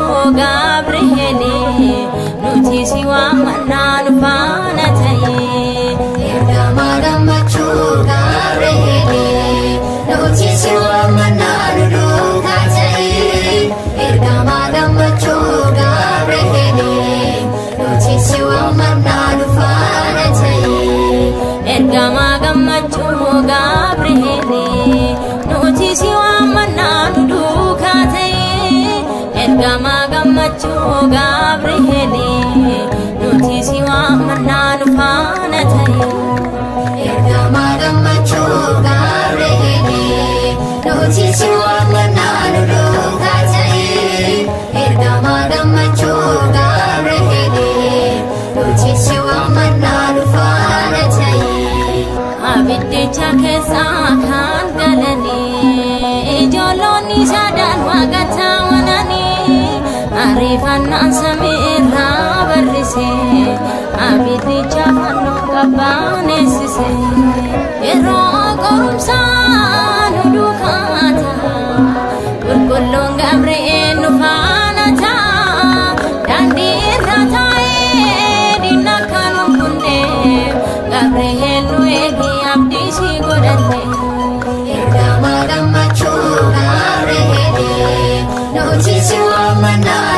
gammachuu Gabri'eeli, nuti si waamannaa nu faana ta'i. Ergamaa gammachuu Gabri'eeli, nuti si waamannaa nu duukaa ta'i. Ergamaa gammachuu Gabri'eeli, nuti si waamannaa nu faana ta'i. Ergamaa gammachuu Gabri'eeli, nuti si waamannaa nu duukaa ta'i. Ergamaa gammachuu Gabri'eeli, nuti si waamannaa nu faana ta'i. Ergamaa gammachuu Gabri'eeli, nuti si waamannaa nu duukaa ta'i. Ergamaa gammachuu Gabri'eeli, nuti si waamannaa nu faana ta'i. Abiddicha keessaa kan galanii, ijoollonni sadan waaqatti amananii, ariifannaan samii irraa barrise, abiddicha fannoo qabbaneessise. Yeroo qorumsaa nu duukaa ta'a, qulqulluun Gabri'eel nu faana ta'a, daandii irra taa'ee diina kan hin kunne, Gabri'eel nu eegi abdii si godhanne. Ergamaa gammachuu Gabri'eeli, nuti si waamannaa